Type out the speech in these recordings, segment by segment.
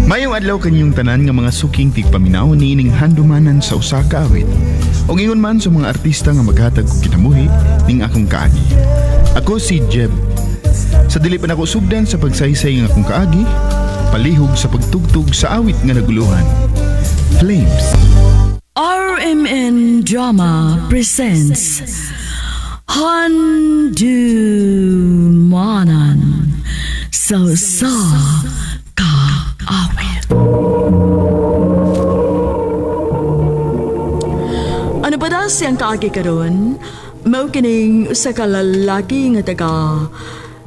Mayong adlaw kanyong tanan nga mga suking tigpaminaw niining handumanan sa usa ka awit. Og ingon man sa mga artista nga maghatag og kinabuhi ning akong kaagi. Ako si Jeb. Sa dili pa nako sugdan sa pagsaysay ng akong kaagi, palihog sa pagtugtog sa awit nga naguluhan. Flames. RMN Drama presents Handumanan sa Usa Ka Awit. Ano ba daw siyang kaagi karon? Mao kining usa ka lalaki nga taga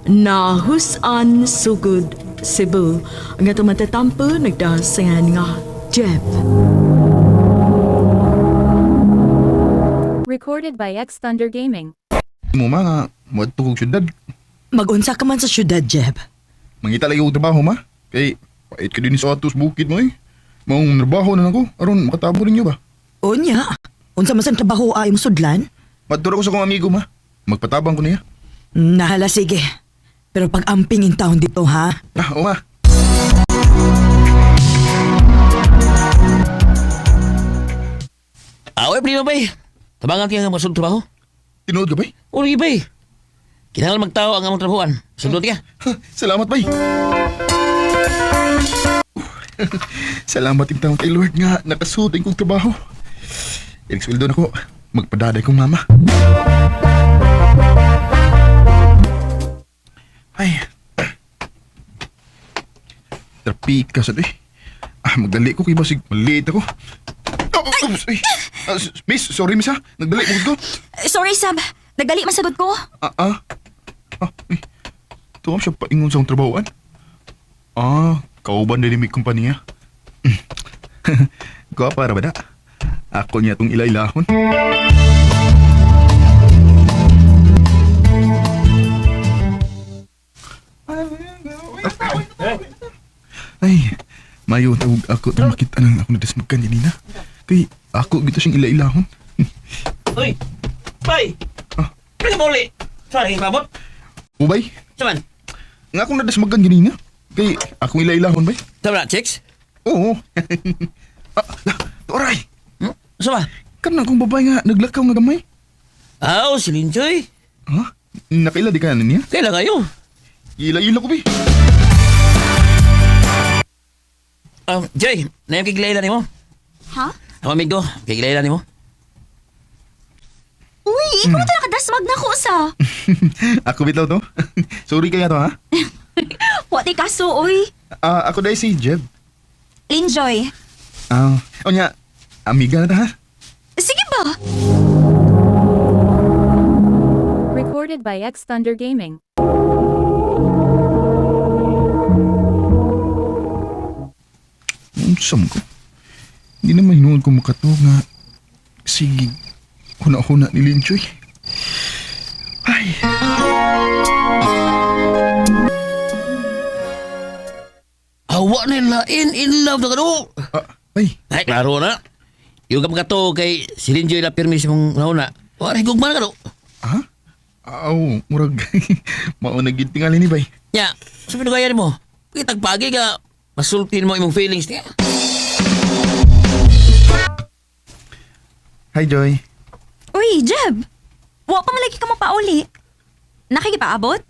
Nahusan Sugod, Cebu. Ang atong matatampo nagdasingan nga Jeb. Recorded by X Thunder Gaming. Mo ma nga moadto kog syudad. Magunsa ka man sa syudad, Jeb. Mangita lagi og trabaho ma. Kay pait ka din sa atos bukid mo eh. Maong trabaho na nako aron makatabo ninyo ba. Unya, unsa man sa trabaho ay imong sudlan? Madto ra ko sa akong amigo ma. Magpatabang ko niya. Nahala, sige. Pero pag amping in town dito, ha? Ah, oo ma. Away, prima bay. Tabangan tiya nga masulod trabaho. Tinuod ka bay? Uri bay. Kinahanglan magtao ang among trabahoan. Sulod ka. Salamat bay. Salamat in taon kay Lord nga nakasud ang kong trabaho. Ilig sweldo na ko. Magpadaday kong mama. Ay. Trapika sa eh. Ah, magdali ko kay basig maliit ako. Oh, oh, oops, ay. Ah, miss, sorry miss ha. Nagdali ko ko. Sorry, Sab. Nagdali masagot ko. Ah, ah. Ah, eh. Tuwam siya paingon sa akong trabahoan. Ah, kauban din ni may kumpanya. Guwapa ra ba da? Ako niya itong ilailahon. Ay, mayo tawag ako itong makita ng ako nadasmagan ni Nina. Kay ako gito siyang ilailahon. Uy! Bay! Ah. Pwede mo uli! Sorry, mabot. Ubay, Saman? nga akong nadasmagan ganina. Kay akong ilailahon bay. Saman na, chicks? Oo. Ah, la, oray. Hmm? Sama? Kanang akong babae nga naglakaw nga gamay. Aw, si Linjoy. Ha? Nakaila di ka na niya? Kailan kayo? Ila-ila ko bay. Joy, na yung kiglayla ni mo. Ha? Ako amigo, kiglayla ni mo. Uy, ikaw na nakadasmag na ko sa. Ako bitaw to. Sorry kaya to ha. Wa ti kaso, uy. Ah, ako dahil si Jeb. Linjoy. Ah, onya, amiga na ta ha. Sige ba? Recorded by X Thunder Gaming. Unsa man ko? Hindi naman hinuon ko makato nga sige huna-huna ni Linchoy. Ay, Awa na yung lain, in love na ka do. ah, ay, Ay, klaro na. Yung ka to kay si Linjoy na pirmi sa mong nauna. Wala, higugma na ka do. ha? Aw, murag mauna gid tingali ni bay. Nya, sa pinugayan mo, kitagpagi ka, masultin mo imong feelings niya. Hi Joy. Uy, Jeb. Wa pa malagi ka mapauli. Nakikipaabot?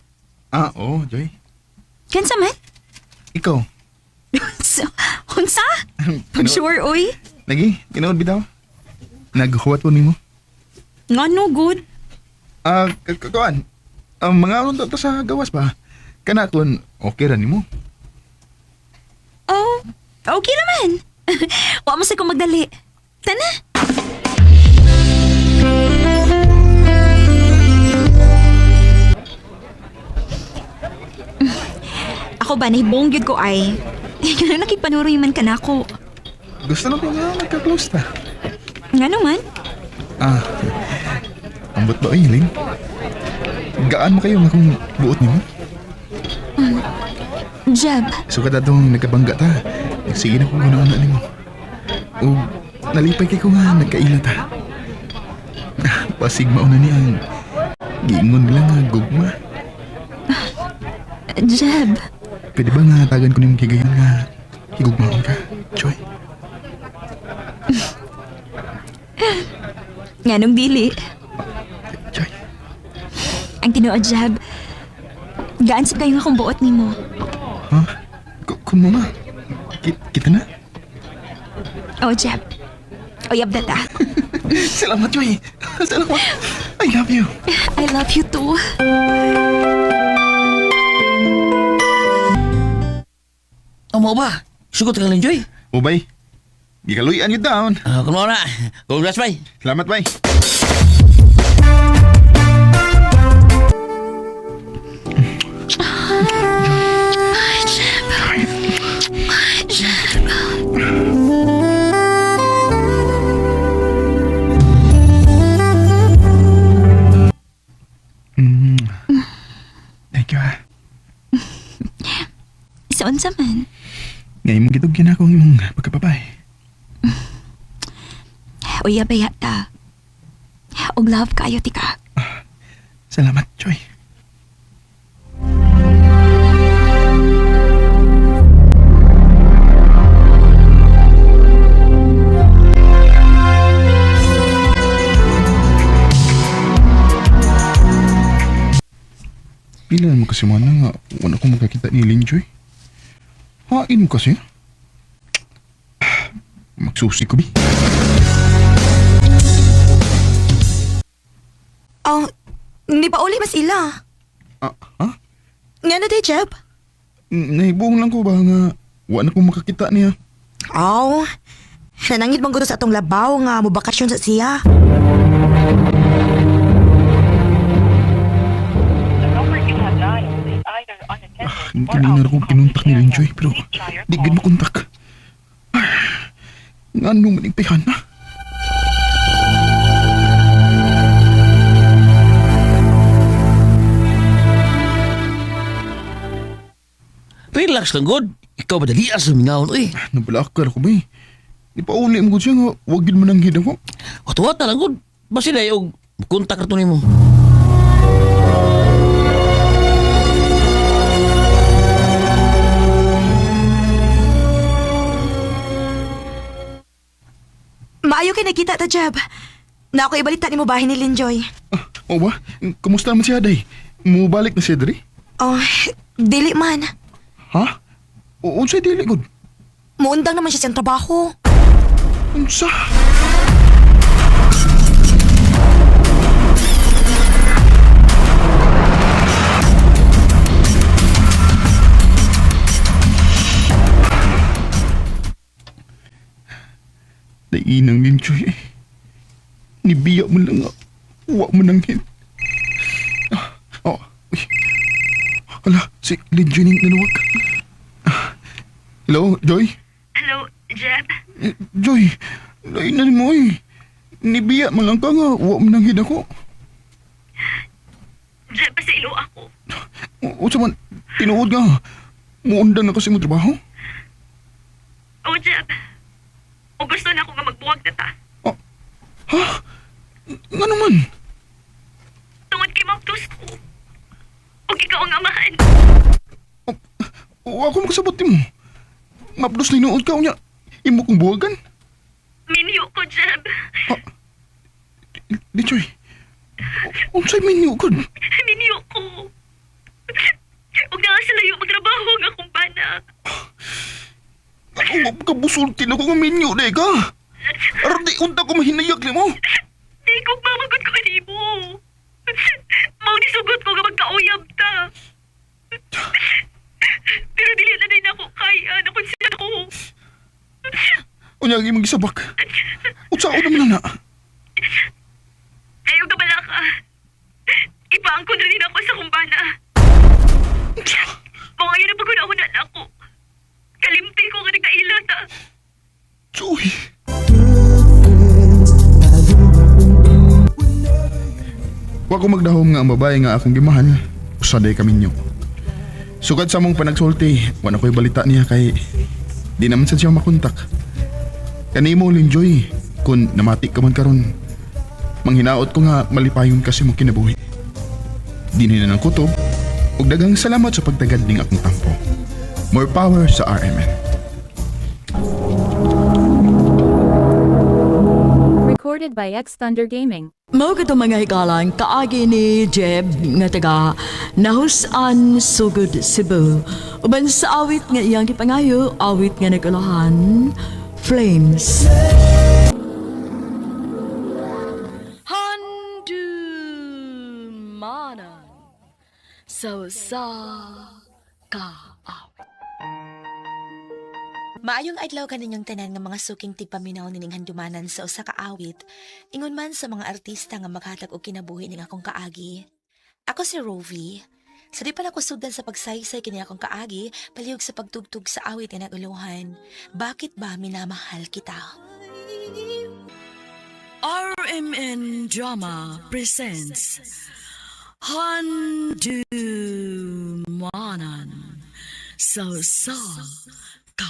Ah, oo, Joy. Kinsa man? Ikaw. Unsa? Pag sure, uy. Lagi, tinuod bitaw. Naghuwat ko nimo. Nga no good. Ah, kuan. Ang mga ano to sa gawas ba? Kana kun okay ra nimo. Oh, okay naman. Wa mo sa kong magdali. Tana. Ako ba, nahibong gyud ko ay. Nga nakigpanuroy man ka na ako. Gusto na ko nga magka-close ta. Nga naman. Ah. Ambot ba ay, Ling? Gaan mo kayo nga kung buot nimo? Jeb, Sugad atong nagkabangga ta. Sige na kung una-una nimo. O nalipay kay ko nga nagkaila ta. Ah, pasig mauna ni ang giingon nila nga gugma. Jeb. Pwede ba nga tagan ko niyong higayon nga Higugmaon ka, Joy. Nganong dili. Joy. Ang tinuod, Jeb. Gaan sa kayo akong buot nimo. Ha? Kung mo nga. Kita na? Oh, Jeb. Uyab na ta. Salamat, Joy. Salamat. I love you. I love you too. Amo ba? Sugot ka lang, Joy. Ubay, gikaluyan yun down. Ah, kung na. Congrats, bay. Salamat, bay. Thank you, ha. Sa unsa man. Ngayon mong gitugyan ako ang imong pagkababay. Uyab ba yata. Og love kayo tika. Salamat, Joy. Pila mo kasi mana nga wala ko makakita ni Lin Joy. Hain mo kasi. Magsusi ko bi. Oh, hindi pa uli mas ila. Ah, ha? Nga na day, Jeb? Nahibuong lang ko ba nga wala ko makakita niya. Aw, nanangit bang sa atong labaw nga mo bakasyon sa siya. Kanina akong kinuntak ni Rinjoy pero di gid makontak. Ngano man impihan na? Relax lang, god. Ikaw ba dali sa mingaon, uy. Nabalakar ko ba eh. Di pa uli mo gud siya nga wag gid man ang hid ako. Watuwata lang, god. Basta na og kontak ra to nimo. Maayo kay nakita ta, Jeb. Na ako ibalita ni mo bahin ni Linjoy. Ah, o ba? Kumusta naman siya day? Mubalik na siya diri? Oh, dili man. Ha? O unsay dili gud? Muundang naman siya siyang trabaho. Unsa? Naiinang ninjoy eh. Nibiya mo lang ah. Wa mo nang hin. Ah, oh, uy. Hala, si Linjoy ning nanuwag. Ah, hello, Joy? Hello, Jeb. Eh, Joy, lain na mo eh. Nibiya man lang ka nga, wa man ang ako. Jeb, pasilo ako. O sa man, tinuod nga. Muundang na kasi mo trabaho. Oh, Jeb. O gusto na ako nga magbuwag na ta. Oh, ha? Nga naman? Tungod kay Maptus ko. O ikaw ang amahan. O ako makasabot mo. Mapdos na inuod ka unya. Imo kong buwagan. Minyo ko, Jeb. Di, Joy. Unsay minyo ko? Minyo ko. Huwag na nga sa layo magtrabaho ang akong bana. Ako kabusultin ako nga minyo na ka. Aron di unta ko mahinayak ni mo. Di ko mamagot ko nimo. Mao ni sugot ko nga magkauyab ta. Pero dili na din ako kaya na kung sila ko. Unya ang imong gisabak. Unsa ako naman na? Ayaw ka bala ka. Ipaangkon na din ako sa kumbana. Mga yun ang paguna-una na ako. Kalimti ko nga nagkaila ta. Joy. Wa ko magdahom nga ang babae nga akong gimahal, usa day kami nyo. Sugad sa mong panagsulti, wala ko'y balita niya kay di naman sad siya makontak. Kanimo Linjoy, kun namati ka man karon, manghinaot ko nga malipayon kasi mo kinabuhi. Dinhi na ng kutob, ug daghang salamat sa pagtagad ning akong tampo. More power sa RMN. Recorded by X Thunder Gaming. Mao kato mga higalan kaagi ni Jeb nga taga Nahusan Sugod Cebu. Uban sa awit nga iyang gipangayo, awit nga nagulahan, Flames. Handumanan sa usa ka awit. Maayong adlaw kaninyong tanan nga mga suking tigpaminaw nining handumanan sa usa ka awit. Ingon man sa mga artista nga maghatag og kinabuhi ning akong kaagi. Ako si Rovi. Sa di pa nako sugdan sa pagsaysay kini akong kaagi, palihog sa pagtugtog sa awit nga naguluhan. Bakit ba minamahal kita? RMN Drama presents Handumanan sa usa ka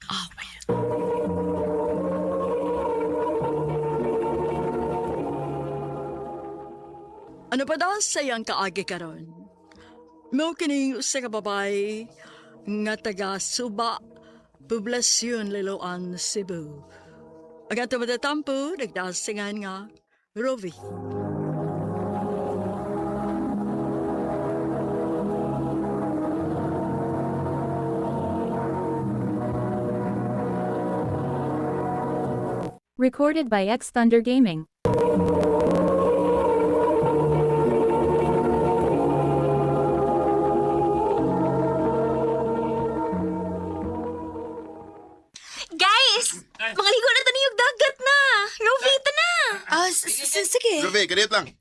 awit. Ano pa daw sa iyang kaagi karon? Mao kining usa ka babae nga taga Suba, Poblasyon Liloan, Cebu. Ang ato matatampo, nagdasingan nga, Rovi. Recorded by X Thunder Gaming. Guys! Mga ligo na taniyog dagat na! Rovita na! Ah, sige. Rovi, kadiyot lang.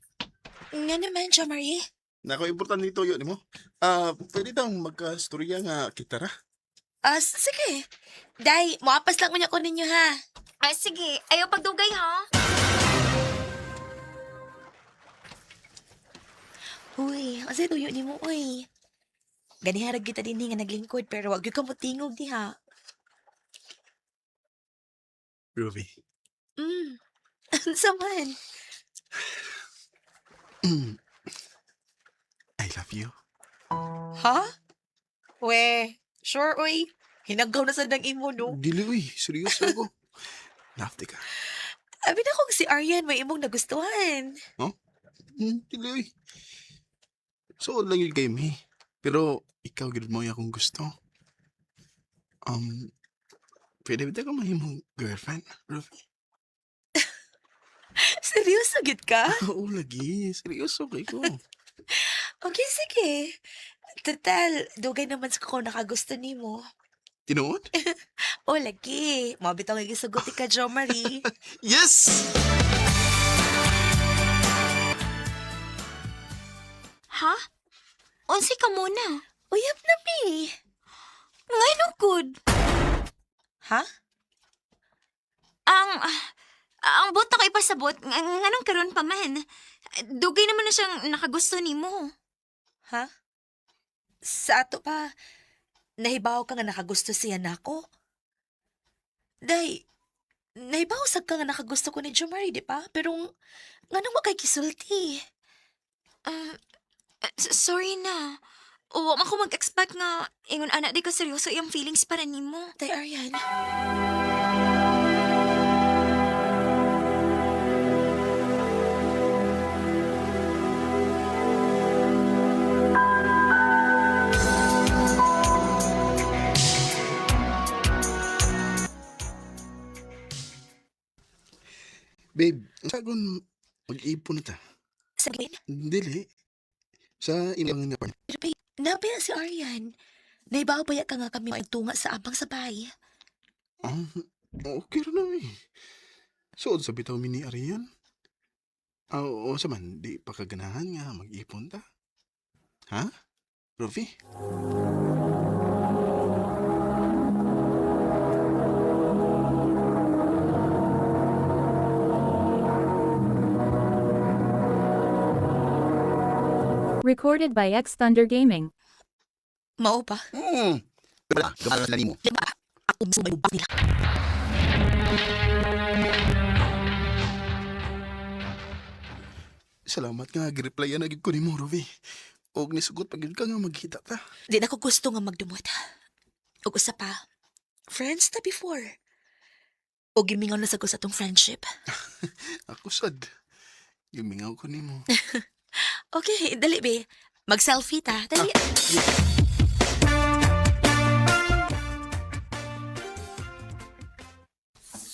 Nga naman, Jo Marie. Nako, importante nito yun mo. Ah, pwede tang magkastorya nga kita ra. Ah, sige. Day, moapas lang unya ko ninyo ha. Ah, sige. Ayaw pagdugay, ha? Uy, kasi tuyo ni mo, uy. Ganiharag kita din nga naglingkod pero wag gyud ka motingog diha. Ruby. Unsa man? I love you. Ha? We, sure uy. Hinagaw na sa nang imo no. Dili uy, seryoso ako. Nafti ka. Abi na kung si Aryan may imong nagustuhan. Dili uy. Suod lang yun kay me. Pero ikaw gid mo yung akong gusto. Um, pwede ba ka mahimong girlfriend, Ruby? Seryoso gid ka? Oo, lagi. Seryoso kay ko. Okay, sige. Total, dugay naman sa ko nakagusto nimo. Tinuod? O lagi, mao bitaw nga gisugot ka Jo Marie. Yes! Ha? Unsi ka muna. Uyab na mi. Ngano good? Ha? Ang... Ang buot na ko ipasabot, nganong karon pa man. Dugay naman na siyang nakagusto nimo. Ha? Sa ato pa, nahibaw ka nga nakagusto siya nako. Day, nahibaw sad ka nga nakagusto ko ni Jo Marie, di ba? Pero nganong wa kay kisulti? Ah, sorry na. O, man ko mag-expect nga ingon ana di ka seryoso iyang feelings para nimo. Day, Arian. Babe, sagon mag-ipon na ta. Sa gin? Dili. Sa ilang nga pa. Pero babe, nabi na si Arian. Nahibaw ba ya ka nga kami magtunga sa abang sabay? Ah, okay ra na eh. Suod sa bitaw mi ni Arian. Ah, oo, sa man, di pa kaganahan nga mag-ipon ta. Ha? Rufi? Recorded by X Thunder Gaming. Mao pa? Wala, gamala na nimo. Lima, ako mismo may bubak nila. Salamat nga, gireplyan na gid ko nimo, Rufi. Og nisugot pa gid ka nga magkita ta. Di na ko gusto nga magdumot. Ug usa pa, friends ta before. O gimingaw na sa ko sa atong friendship. Ako sad. Gimingaw ko nimo. Okay, dali be. Mag-selfie ta. Dali.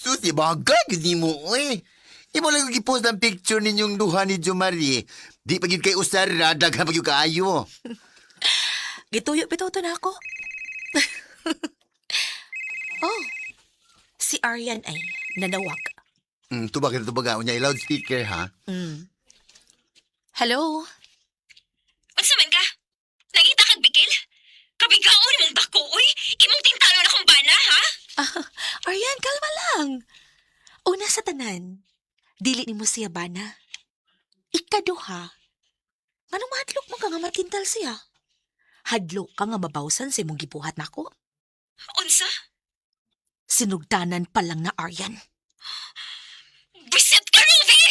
Susi, bagay gud nimo oy. Imo lang yung gipost ang picture ninyong duha ni Jo Marie. Di pa gyud kay usar ra, daghan pa gyud kaayo. Gituyo bitaw to na ako. Oh, si Aryan ay nanawag. Tubag na tubag unya loudspeaker ha. Hello? Unsa man ka? Nangita kag bikil? Kabigaon imong dako oy. Imong tintalo na kong bana ha? Ah, Aryan, kalma lang. Una sa tanan, dili nimo siya bana. Ikaduha, nganong mahadlok mo ka nga matintal siya? Hadlok ka nga mabawsan sa imong gibuhat nako? Unsa? Sinugdanan pa lang na Aryan. Bisit ka, Ruby!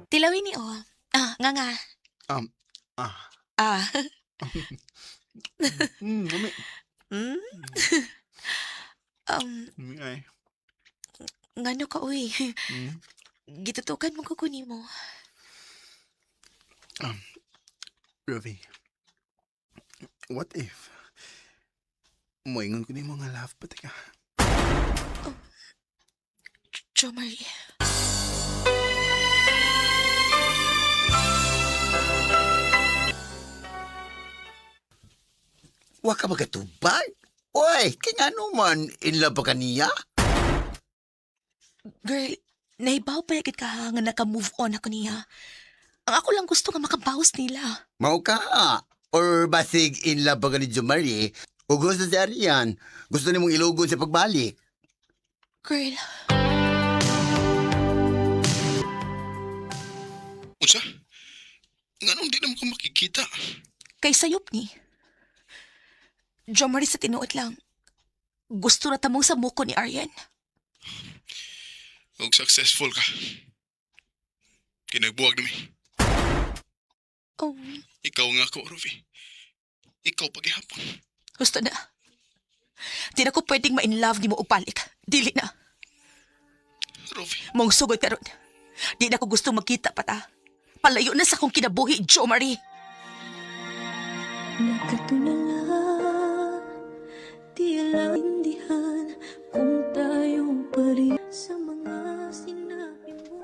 Tilawin ni o. Ah, nga nga. Ah. Ah. Mami. Um, Mami ay. Ngano ka uy? Gitutukan mo ko kunin mo. Ruby. What if moingon ko nimo nga love pati ka? Jo Marie. Wa ka magatubag. Oy, kay ngano man in love ba ka niya? Girl, naibaw pa yakit ka ha, nga naka-move on ako niya. Ang ako lang gusto nga makabawas nila. Mao ka ha? Or basig in love ba ka ni Jo Marie? O gusto si Arian? Gusto nimong ilugon sa pagbalik? Girl, Unsa? Nganong di naman ko makikita? Kay sayop ni. Jo Marie, sa tinuod lang. Gusto na tamong sa muko ni Aryan. Og successful ka. Kinagbuwag nami. Oh, Ikaw nga ako, Ruby. Ikaw pagihapon. Gusto na. Di na ko pwedeng ma-in love ni mo og balik. Dili na. Ruby. Mong sugod karon. Di na ko gusto magkita pa ta. Palayo na sa akong kinabuhi, Jo Marie. Nakatunala, di alam intindihan kung tayo pa rin sa mga sinabi mo.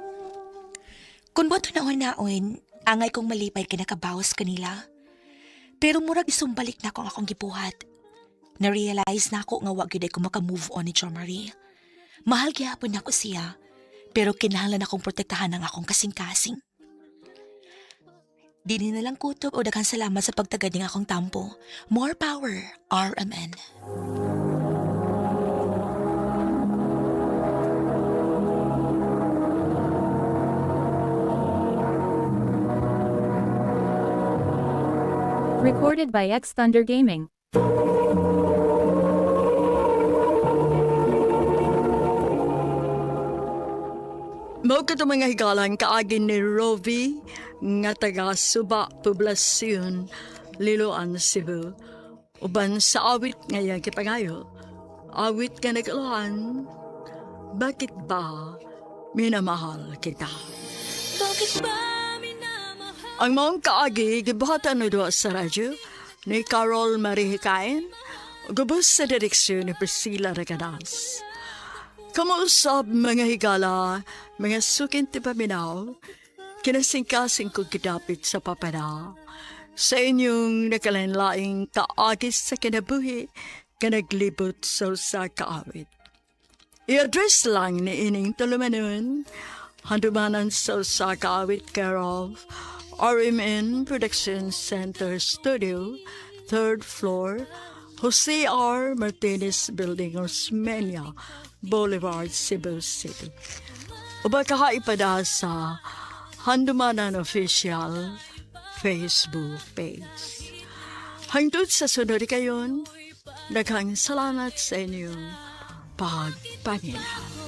Kung boto naon-naon, angay kong malipay kinakabawas kanila. Pero murag isumbalik na akong akong gibuhat. Na-realize na ako nga wa gyud ay ko maka-move on ni Jo Marie. Mahal gihapon nako siya, pero kinahanglan akong protektahan ang akong kasing-kasing. Dini na lang kutob o daghang salamat sa pagtagad ng akong tampo. More power, RMN. Recorded by X Thunder Gaming. Mao kato mga higalan kaagi ni Rovi nga taga Suba, Poblacion, Liloan, Cebu. Uban sa awit nga iyang kipangayo. Awit nga nag-uluhan, bakit ba minamahal kita? Bakit ba minamahal? Ang maong kaagi, gibuhatan na duha sa radyo ni Carol Marie Hikain, gubos sa direksyon ni Priscilla Regadas. Kamausap mga higala, mga sukin ti paminaw, kinasingkasing ko gidapit sa papana. Sa inyong nakalanlaing kaagis sa kinabuhi, kanaglibot sa usa kaawit. I-address lang ni ining tulumanon, handumanan sa usa ka awit care of RMN Production Center Studio, third floor, Jose R. Martinez Building, Osmeña Boulevard, Cebu City. Uba kahaipada sa Handumanan Official Facebook page. Hangtod sa sunod kayon, daghang salamat sa inyong pagpaminaw.